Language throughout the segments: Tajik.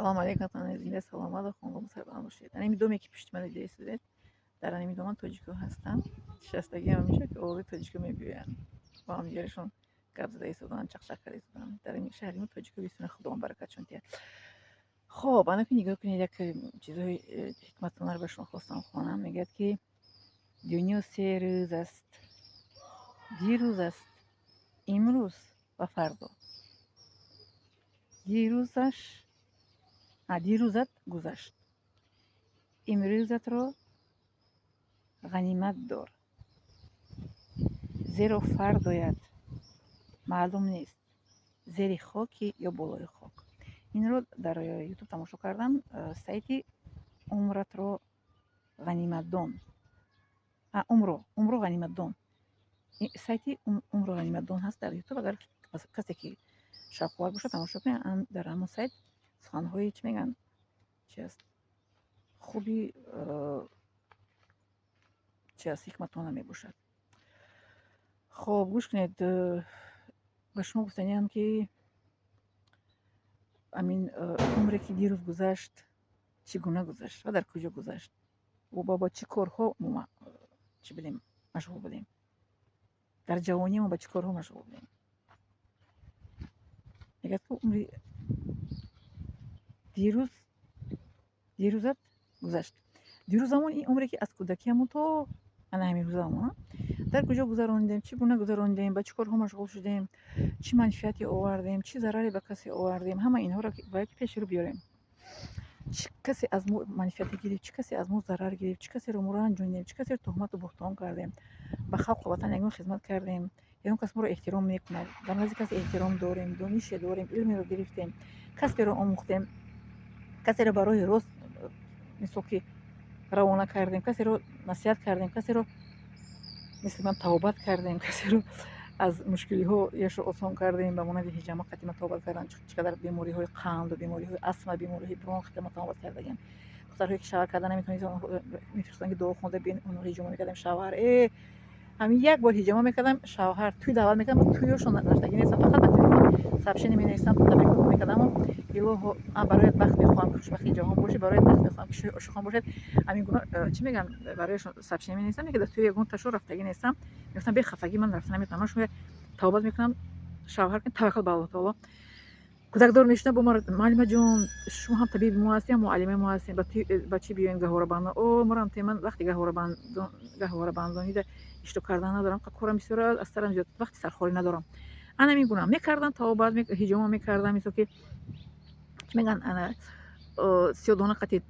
Ассалому алайкум, ватанони зинда, саломату хонадону сарбаланд бошед. Ана ин доме, ки пушти ман дида истодед, дар анами доман тоҷико ҳастанд. Нишастагиам ҳаминҷо, ки овози тоҷико мебиёянд. Бо ҳамдигарашон гап зада истоданд, чақчақ карда истоданд. Дар ин шаҳри мо тоҷико бисёр, Худованд баракатшон диҳад. Хоб, ана ки нигоҳ кунед, як чизҳои ҳикматонаро ба шумо хостам хонам. Мегӯяд, ки дунё 3 рӯз аст: дирӯз аст, имрӯз ва фардо. Дирӯзаш, дирӯзат гузашт, имрӯзатро ғанимат дор, зеро фардоят маълум нест, зери хоки ё болои хок. Инро дар Ютуб тамошо кардам, сайти умратро ғаниматдон, умро ғаниматдон, сайти умро ғаниматдон ҳаст дар Ютуб. Агар касе ки шавқовар бошад, тамошо кунед. Дар ҳамон сайт суханҳои, чӣ мегӯянд, чи аст, хуби, чи аст, ҳикматона мебошад. Хоб, гӯш кунед, ба шумо гуфтаниам, ки амин умре, ки дирӯз гузашт, чӣ гуна гузашт ва дар куҷо гузашт, бо чӣ корҳо чӣ будем, машғул будем, дар ҷавониамон ба чӣ корҳо машғул будем. Мегӯяд, ки умри дирӯз, дирӯзат гузашт. Дирӯзамон ин умре, ки аз кӯдакиамон то ана ҳамин рӯзамон дар куҷо гузаронидем, чӣ гуна гузаронидем, ба чӣ корҳо машғул шудем, чӣ манфиате овардем, чӣ зараре ба касе овардем, ҳама инҳоро бояд ки пеши рӯ биёрем. Чӣ касе аз мо манфиате гирифт, чӣ касе аз мо зарар гирифт, чӣ касеро мо ранҷонидем, чӣ касеро туҳмату буҳтон кардем, ба халқу ватан ягон хизмат кардем, ягон кас моро эҳтиром мекунад, дар назди касе эҳтиром дорем, донише дорем, илмеро гирифтем, касберо омӯхтем, касеро ба роҳи рост, мисол ки, равона кардем, касеро насиҳат кардем, касеро мисли ман тавбат кардем, касеро аз мушкилиҳо яшо осон кардем, ба монанди ҳиҷама қатима тавбат кардан, чӣ қадар бемориҳои қанду, бемориҳои астма, бемориҳои бронхита ма тавбат кардагем. Духтарҳое, ки шавҳар карда наметавонистанд, мефиристоданд, ки дуо хонда биён, онҳоро ҳиҷома мекардем. Шавҳар ҳамин як бор ҳиҷома мекардам, шавҳар тӯй даъват мекардам, тӯёшон рафтагӣ нестам, фақат ба телефон сообщение менависам, табрикот мекардаму: «Илоҳо, бароят бахт мехоҳам, ки хушбахти ҷаҳон бошӣ, бароят бахт мехоҳам, ки шоҳи ошиқон бошед». Ҳамин гуна, чӣ мегӯянд, барояшон сообщение менависам, ки дар тӯи ягон ташо рафтагӣ нестам. Мегуфтам: «Бехафагӣ, ман рафта наметавонам, ман шумо тавбат мекунам, шавҳар кунед, таваккал ба Аллоҳ таоло». Кӯдакдор мешудам, бо мара: «Муаллимаҷон, шумо ҳам табиби мо ҳастем, ҳам муаллимаи мо ҳастем, ба чӣ биёем гаҳворабандон?» О, марам, ман вақти гаҳворабандонида иштирок кардан надорам, корам бисёр аз сарам зиёд, вақти сархолӣ надорам. Ана ҳамин гуна мекардам тавбат, ҳиҷома мекардам, мисол ки, чӣ мегӯянд, ана сиёдона қати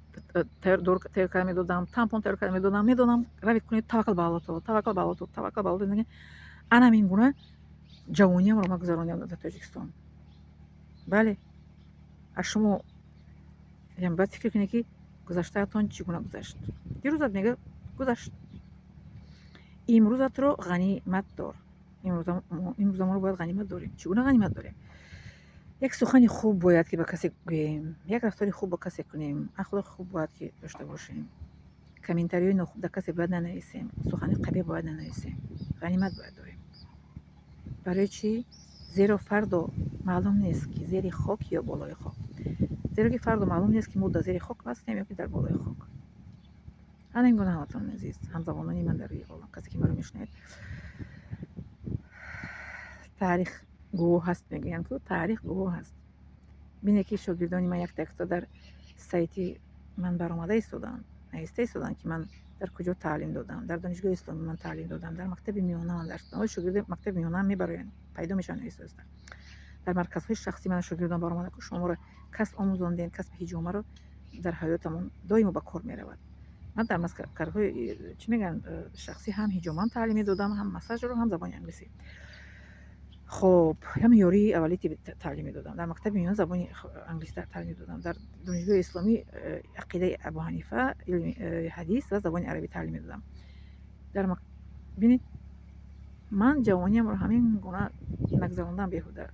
тайёр карда медодам, тампон тайёр карда медодам. Медодам: «Равед, кунед, таваккал ба Аллоҳ таоло, таваккал ба Аллоҳ таоло, таваккал ба Аллоҳ». Ана ҳамин гуна ҷавониамро ман гузарондам дар Тоҷикистон. Бале, аз шумо бояд фикр кунед, ки гузаштаатон чӣ гуна гузашт. Дирӯзат, мега, гузашт, имрӯзатро ғанимат дор. Имрӯзамонро бояд ғанимат дорем. Чӣ гуна ғанимат дорем? Як сухани хуб бояд ки ба касе гӯем, як рафтори хуб ба касе кунем, ахлоқи хуб бояд ки дошта бошем, комментариҳои нохуб дар касе бояд нанависем, сухани қабеҳ бояд нанависем. Ғанимат бояд дорем. Барои чӣ? Зеро фардо маълум нест, ки зери хок ё болои хок. Зеро ки фардо маълум нест, ки мо дар зери хок ҳастем ё ки дар болои хок. Ана ин гуна, ҳамватанони азиз, ҳамзабонони ман дар рӯи олам, касе ки маро мешунавед, таърих гувоҳ ҳаст, мегӯянд ку, таърих гувоҳ ҳаст. Бинед, ки шогирдони ман якта якта дар сайти ман баромада истоданд, нависта истоданд, ки ман дар куҷо таълим додам. Дар Донишгоҳи исломӣ ман таълим додам, дар мактаби миёна ман дарс додам. Шогирди мактаби миёнаам мебароянд, пайдо мешаванд оҳиста оҳиста. Дар марказҳои шахсӣ ман шогирдон баромада, ку шуморо касб омӯзондем. Касби ҳиҷомаро дар ҳаётамон доимо ба кор меравад. Ман дар марказҳои, чӣ мегӯянд, шахсӣ ҳам ҳиҷомаам таълим медодам, ҳам массажро, ҳам забони англисӣ, хоб, ҳам ёрии аввалии тиббӣ таълим медодам. Дар мактаби миёна забони англисӣ таълим медодам. Дар Донишгоҳи исломӣ ақидаи Абу Ҳанифа, илми ҳадис ва забони арабӣ таълим медодам. Дар бинед, ман ҷавониамро ҳамин гуна нагузарондам беҳуда.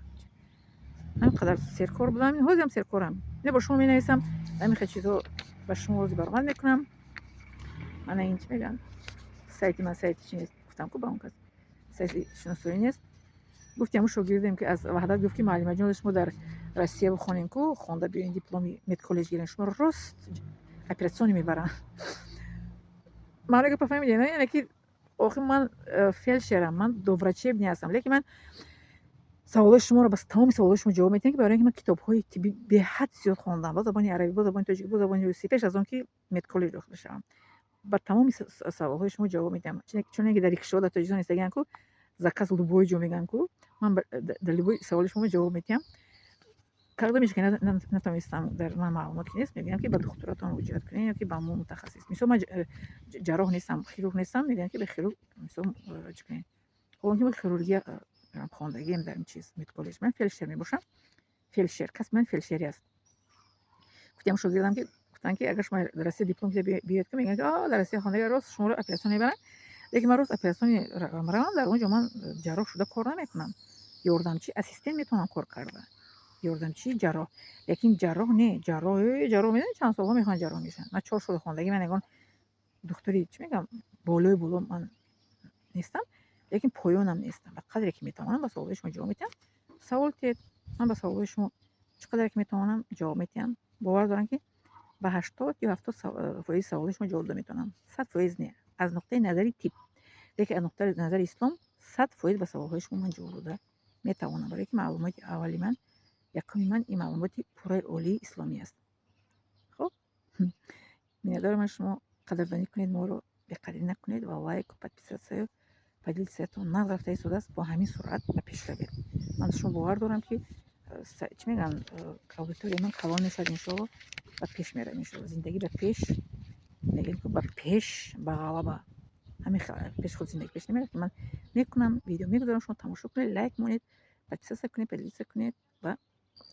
Ҳамин қадар серкор будам, ҳозирам серкорам. Не, бо шумо менависам, ҳамин хел чизҳо ба шумо ҳозир баромад мекунам. Мана ин, чӣ мегӯянд, сайти ман сайти чи нест, гуфтам ку ба он кас, сайти шиносоӣ нест. Гуфти ҳамун шогирдем, ки аз Ваҳдат, гуфт, ки: «Муаллимаҷон, шумо дар Россия бихонем ку, хонда биёен, дипломи медколлеҷ гирен, шуморо рост операционный мебаранд. Маънои гапа фаҳмидем, не? Яъне ки охир ман фельдшерам, ман доврачебный ҳастам, лекин ман саволои шуморо, ба тамоми саволои шумо ҷавоб медиҳам, ки барои ин ки ман китобҳои тиббӣ беҳад зиёд хондам, ба забони арабӣ, ба забони тоҷикӣ, ба забони русӣ, пеш аз он ки медколлеҷ дохил шавам. Ба тамоми саволҳои шумо ҷавоб медиҳам. Чуне ки дар рикшо дар Тоҷикистон истагиам ку, заказ любой ҷо мегӯям ку, ман дар любой саволи шумо ҷавоб медиҳам. Кадомеш ки натонистам, дар ман маълумот ки нест, мегӯям, ки ба духтуратон муроҷиат кунед ё ки ба мо мутахассис. Мисол, ман ҷарроҳ нестам, хирург нестам, мегӯям, ки ба хирург, мисол, муроҷиат кунед. Ҳолон ки мо хирургия хондагием дар ин чиз, медколлеҷ, ман фельдшер мебошам, фельдшер, касби ман фельдшерӣ аст. Гуфтем, шогирдам ки гуфтанд, ки агар шумо дар Россия диплом биёед ки, мегӯянд, ки дар Россия хондаги, рост шуморо оператсия мебаранд. Лекин ман рост операционный равам, дар он ҷо ман ҷарроҳ шуда кор намекунам. Ёрдамчи, ассистент метавонам кор карда, ёрдамчии ҷарроҳ, лекин ҷарроҳ не. Ҷарроҳ, ҷарроҳ медонед, чанд солҳо мехоҳанд, ҷарроҳ мешаванд. Ман 4 соли хондагӣ, ман ягон духтури, чӣ мегӯям, болои боло ман нестам, лекин поёнам нестам. Ба қадре ки метавонам, ба саволҳои шумо ҷавоб медиҳам. Савол диҳед, ман ба саволҳои шумо чӣ қадаре ки метавонам, ҷавоб медиҳам. Бовар дорам, ки ба 80 ё 70% саволҳои шумо ҷавоб дода метавонам. 100% не, аз нуқтаи назари тиб, лекин аз нуқтаи назари ислом 100% ба саволҳои шумо ман ҷавоб дода метавонам, барое ки маълумоти аввали ман, якуми ман ин маълумоти пурраи олии исломӣ аст. Хуб, миннатдорам аз шумо. Қадрдонӣ кунед моро, беқадрӣ накунед ва лайку, подписатсияю поделитьсятон нағз рафта истодааст. Бо ҳамин суръат ба пеш равед. Ман шумо бовар дорам, ки чӣ мегӯянд, аудиторияи ман калон мешавад, иншоалло. Ба пеш меравем, иншоалло. Зиндагӣ ба пеш мегӯем, ба пеш, ба ғалаба. Ҳамин пеш худ зиндагӣ пеш намерад, ки ман мекунам, видео мегузорам, шумо тамошо кунед, лайк монед, подписаться кунед, поделиться кунед ва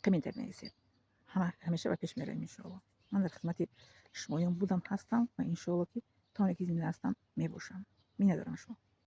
комментарий нависед. Ҳамеша ба пеш меравем, иншоалло. Ман дар хизмати шумоён будам, ҳастам ва, иншоалло, ки то оне ки зинда ҳастам, мебошам. Миннатдорам шумо.